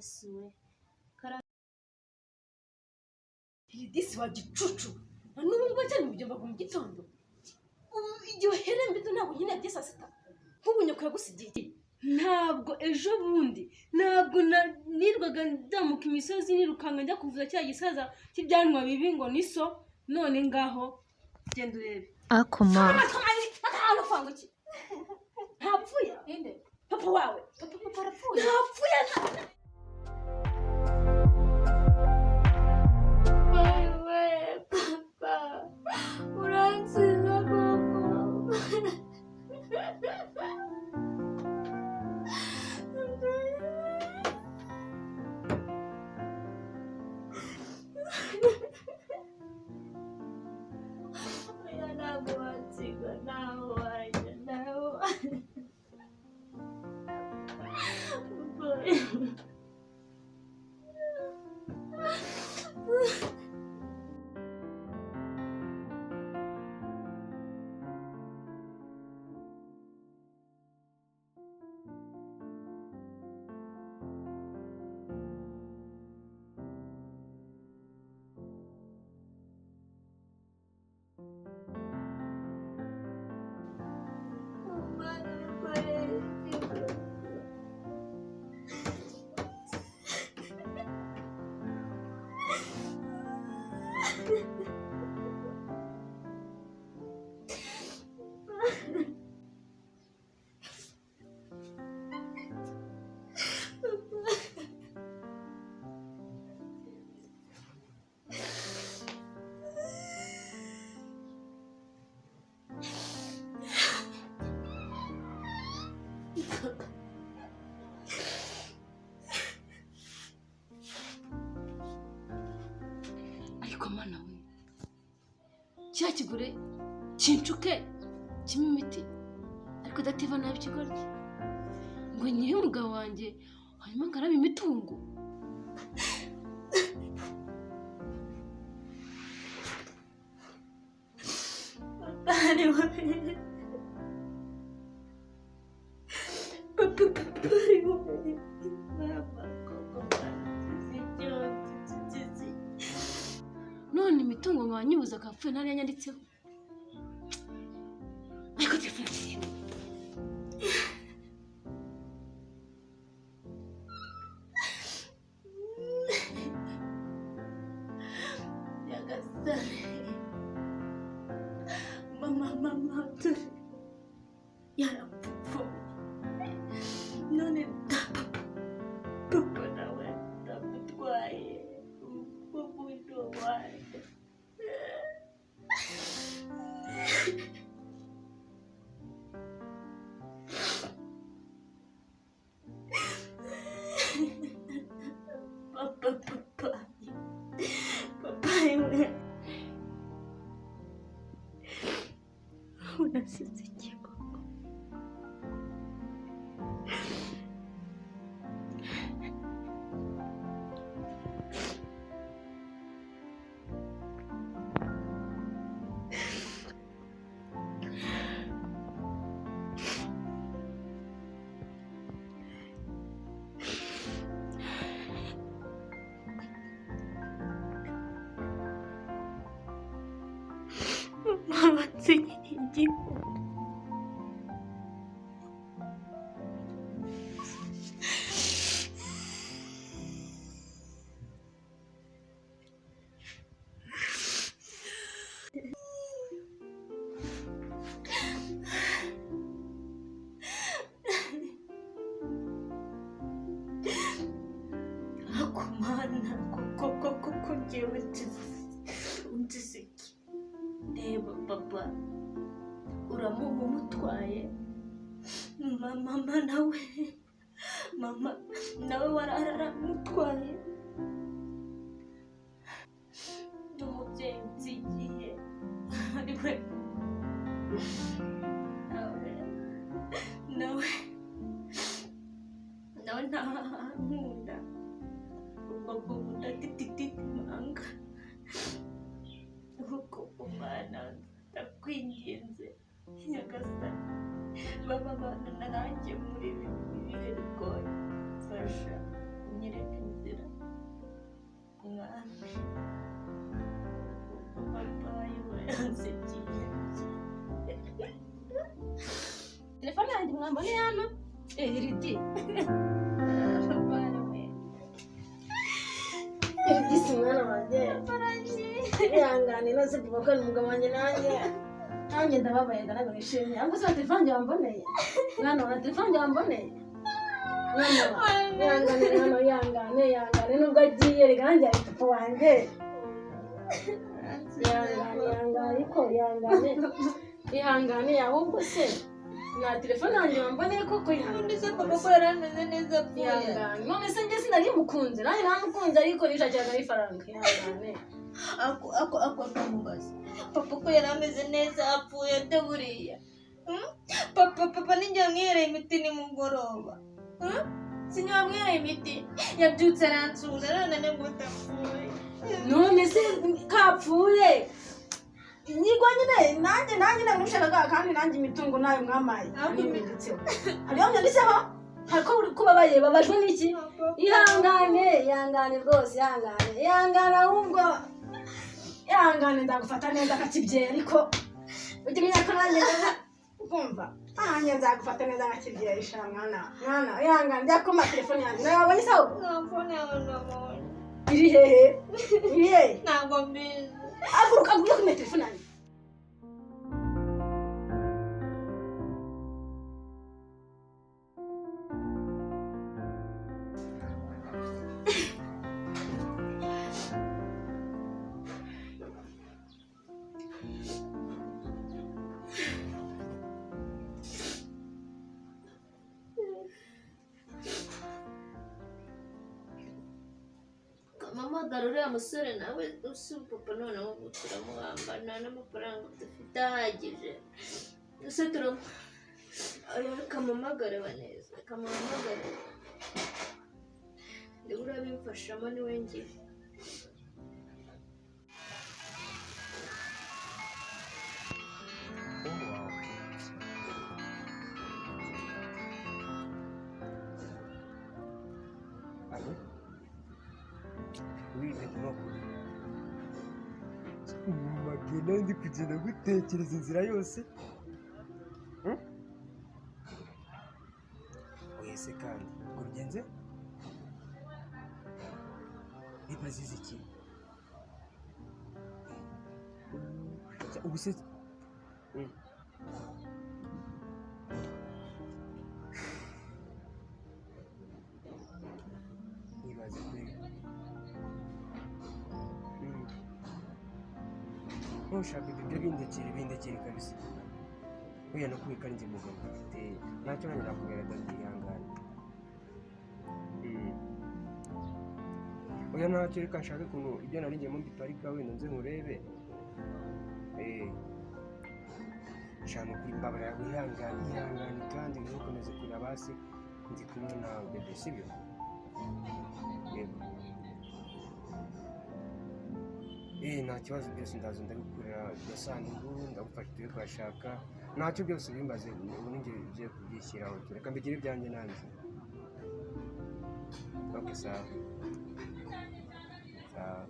Yesu we! Disi wa gicucu, na n'ubu ngubu cyane mubyumvaga mu gitondo. Ubu igihe uhereye mu gitondo ntabwo nkeneye bya saa sita. Nk'ubu nyoko yagusigiye iki? Ntabwo ejo bundi ntabwo nirwaga nzamuka imisozi nirukanka njya kuvuza cya gisaza cy'ibyanwa bibi ngo ni so. None ngaho genda urebe. Akoma. Iki ntapfuye? Ninde? Papa wawe. Papa arapfuye? Ntapfuye. Wewe papa, uransiza koko. Oya, ntabwo wansiga, ntaho wajya, ntaho wajya. Papa. Umwana wikoreye ikigo. Ariko mana we, kiriya kigore kinshuke kimwe imiti ariko dativa nabi ikigoryi ngo nyihe umugabo wanjye hanyuma ngarabe imitungo. Papa ari wowe. Papa, papa ari wowe. Mama, koko nzizi icyo nzizi. None imitungo nkaba nyibuze akapfuye ntari yanyanditseho, ariko telefone iriho. Nyagasani. Mama, mama, dore yarapfuye. None papa, papa nawe ndamutwaye. Papa ni uwanjye. Papa, papa, papa we. Unasize iki koko? Mama nsigiye igihugu. Ako mana, koko koko ko njyewe nzize iki? Reba papa, uramuha umutwaye, mama nawe, mama nawe wararamutwaye, n'umubyeyi nsigiye ariwe nawe nawe nawe ntankunda ubwo manga kuko umwana ndakwinginze Nyagasani, baba bana nanjye muri ibi bihe bigoye, mfasha unyereke. wamboneye hano? Ridi Disi mwana wanjye, ihangane nose papa ko ari umugabo wanjye, nanjye ndababaye, ntabwo nishimye. Ahubwo se telefone wamboneye mwana wa, telefone wamboneye mwana wa, ihangane mwana, ihangane, ihangane, nubwo agiye reka nanjye ari papa wanjye. Ihangane, ihangane, ariko ihangane, ihangane. Ahubwo se nta telefone yanjye wamboneye koko? Ihangane. Se papa ko yari ameze neza apfuye? Ihangane. None se njye sinari mukunze? Nanjye ntamukunze, ariko nishakiraga ifaranga. Ihangane. Ako akamubaza papa ko yari ameze neza apfuye ate buriya? Hmm? Papa ninjye wamwihereye imiti nimugoroba. Hmm? Sinjye wamwihereye imiti, yabyutse aransuhuza, none ni gute apfuye? None se kapfuye inyigo nyine, nanjye ntabwo nabishakaga, kandi nanjye imitungo nayo mwamaye Ntabwo. hariyo nyanditseho, hariyo nyanditseho, hariko uri kubabaye, babajwe n'iki? Ihangane, ihangane rwose, ihangane, ihangane. Ahubwo ihangane, nzagufata neza akakibyeyi, ariko ujye umenya ko nanjye ndaza ukumva, nanjye nzagufata neza akakibyeyi. Sha mwana, mwana, ihangane. Njya kuma telefone yanjye nawe wabonye se ahubwo? Nta phone yawe nabonye. Iri hehe? Iri hehe? Ntabwo mbizi. Haguruka, ujye kumenya telefone yanjye. Kampamagara uriya musore nawe usi papa. Noneho ubu turamuhamba, nta n'amafaranga dufite ahagije. Ese turamu oya, kampamagare baneza, kampamagare, niba urabimfashamo niwe ngiye. Oh, wow. Allô? Oui, maintenant. Magena ndi kugenda gutekereza inzira yose. Hmm? Oya se kandi, ngo bigenze? Bibazize iki? Ubu se. Ibaze kuri. Ntushaka ibyo, bindekere, bindekere kabisa. Oya, no kubika njye mugabo mfite ntacyo nanjye nakubwira, dadi, ihangane. Oya ntacyo, reka nshake ukuntu ibyo nari ngiyemo mbiparika, wenda nze nkurebe. Shana kuri, mbabara, wihangane, ihangane kandi ntukomeze kurira basi, ndi kumwe nawe bébé, sibyo? Yego. Nta kibazo, byose ndaza ndabikorera agasanduku, ndagufasha tujye kuhashaka, ntacyo byose bimbaze, ubu ninjye ugiye kubyishyiraho, reka mbigire ibyanjye nanjye. Ok, sawa sawa.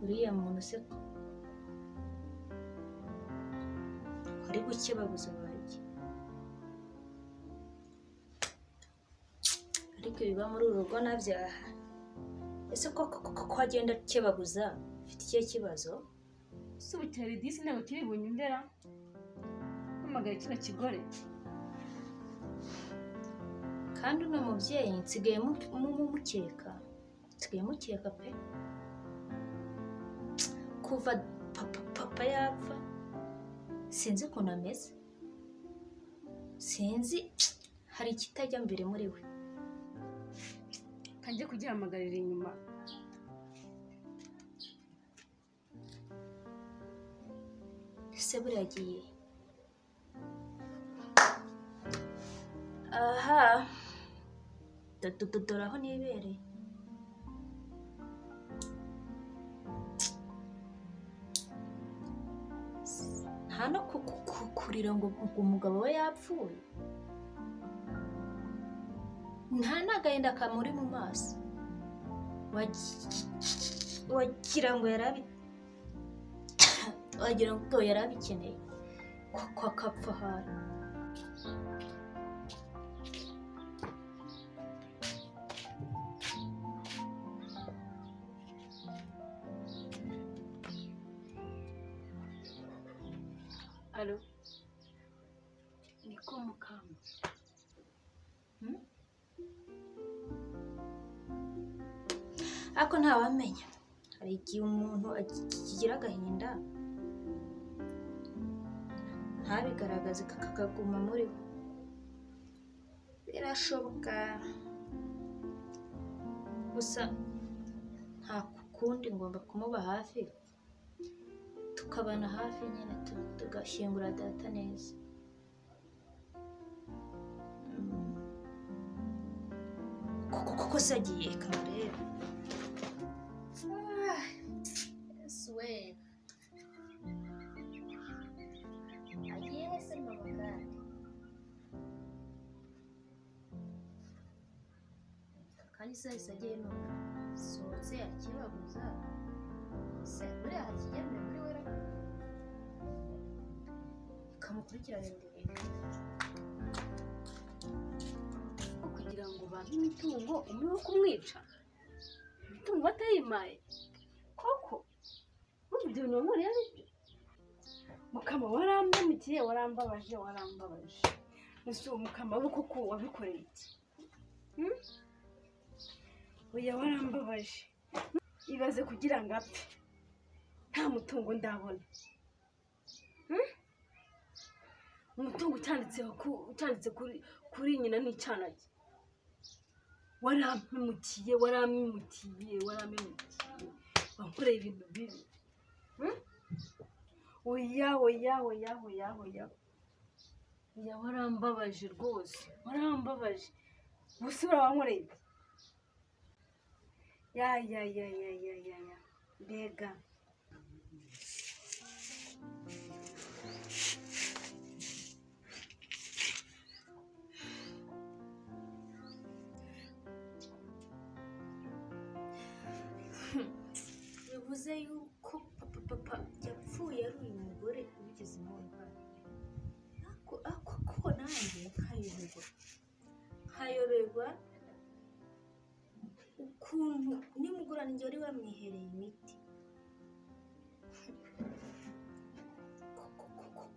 Uriya muntu se ko ari gukebaguza banjye? Ariko ibiba muri uru rugo nabyaha. Ese ko agenda akebaguza, ufite ikihe kibazo? Si ubu disi ntabwo kiri bunyumvera mpamagaye kino kigore. Kandi uno mubyeyi nsigaye mukeka, nsigaye mukeka pe. Kuva papa yapfa sinzi ukuntu ameze, sinzi, hari ikitajya mbere muri we. Kanjye kugihamagarira inyuma. Ese buriya agiye? Aha, dore aho nibereye. Nta no kurira ngo umugabo we yapfuye, nta n'agahinda kamuri mu maso, wagira ngo yari abikeneye ko akapfa ahari. Alo, niko mukama. Ariko ntawamenya, hari igihe umuntu agira agahinda ntabigaragaze kakaguma muri we, birashoboka. Gusa nta kundi, ngomba kumuba hafi, tukabana hafi nyine, tugashyingura data neza. Kuko se agiye kamurebe. Agiye se mama kandi kandi se yahise agiye none sohotse akibaguza se buriya hakigembe muri we kamukurikirane ndebe kugira ngo bampe imitungo umwe wo kumwica imitungo batayimaye koko ibyo bintu wankoreye ari byo mukama warampemukiye, warambabaje, warambabaje. Ese uwo mukama we koko wabikoreye iki? Oya warambabaje. Ibaze kugira ngo apfe nta mutungo ndabona, umutungo utanditse kuri nyina n'icyana cye. Warampemukiye, warampemukiye, warampemukiye, wankoreye ibintu bibi. Oya oya oya oya oya oya, warambabaje rwose, warambabaje. Gusa urawankoreye iki? Ya ya ya ya ya ya ya, mbega bivuze yuko papa yapfuye ari uyu mugore ubigizemo uruhare. Ariko ko nanjye nkayoberwa ukuntu nimugoroba njye wari wamwihereye imiti.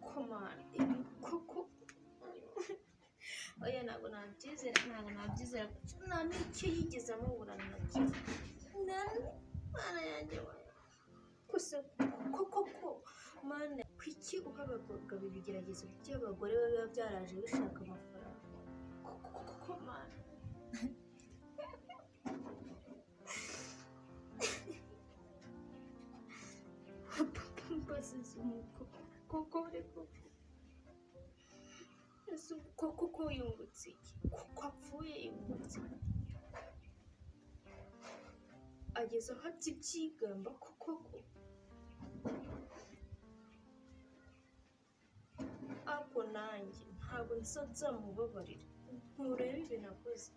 Koko mana, koko oya ntabwo nabyizera, ntabwo nabyizera, nta n'icyo yigeze amuburana na kimwe. Mana yanjye gusa koko ko mana, kuki uha abagabo ibigeragezo by'abagore biba byaraje bishaka amafaranga? Koko mana, koko ko yungutse iki? Kuko apfuye yungutse iki? Ageze aho abyigamba koko ko ariko nanjye ntabwo nzamubabarira. Nturebe ibintu akoze.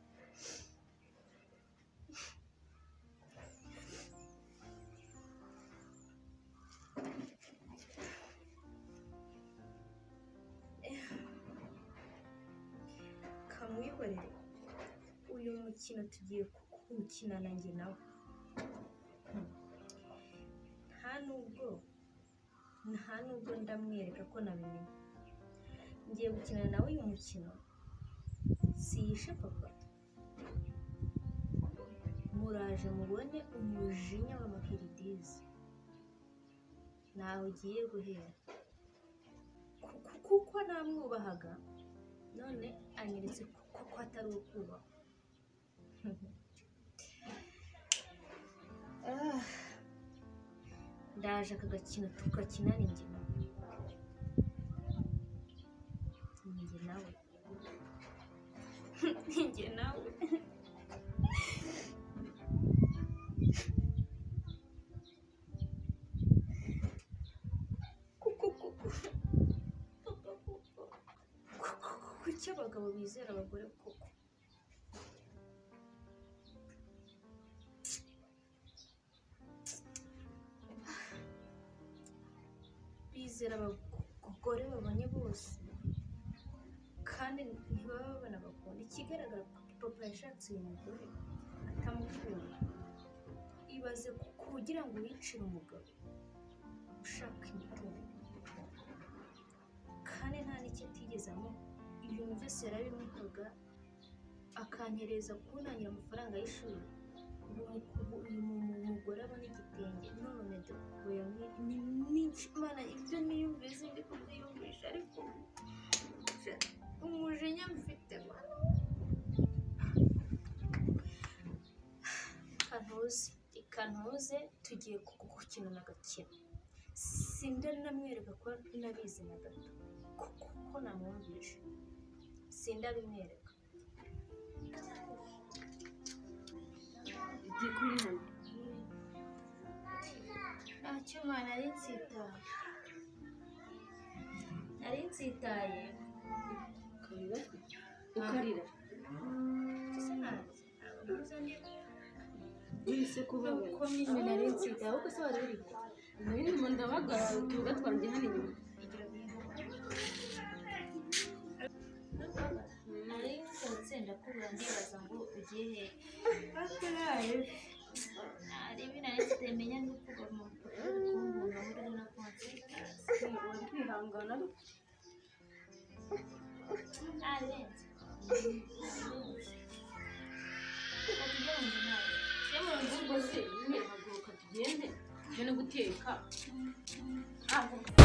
Kamwihorere, uyu mukino tugiye kuwukina nanjye nawe. Nta nubwo ndamwereka ko nabimenye. Ngiye gukina nawe uyu mukino, siyishe papa. Muraje mubone umujinya w'amahiridizi. Ntaho ugiye guhera kuko namwubahaga, none anyeretse ko atari ukubaha. Ndaje aka gakino tugakina ni njye nawe, ni njye nawe. Kuki abagabo bizera abagore koko? Bizera abagore babonye bose kandi ntibaba babona bakunda. Ikigaragara papa yashatse uyu mugore atamukunda. Ibaze kugira ngo wicire umugabo ushaka imitungo kandi nta n'icyo atigeze amuha. Ibintu byose yarabimuhaga, akanyereza kuntangira amafaranga y'ishuri. Ubu uyu mugore abona igitenge none Imana ibyo niyumvise ndi kubyiyumvisha, ariko umujinya mfite Mana. Kantuze tugiye gukinana agakino. Sindanamwereka ko nabizi na gato kuko namwumvishe, sindabimwereka. Igiye kuri hano Ntacyo Mana, nari nsitaye. Ukarira ukarira. Wese kubabaye Nuko nyine nari nsitaye, ahubwo se wari uri nari ndimo ndabagara utuboga twanjye hano inyuma. Nari nsohotse ndakubura ndibaza ngo ugiye hehe. Nari nari menya nuko mu kumbura ko nsitaye. Wari kwihangana ariko Narenze. Reka tujye mu nzu nawe. Tujye mu nzu. Ahubwo se nyine haguruka tugende tujye no guteka. Haguruka.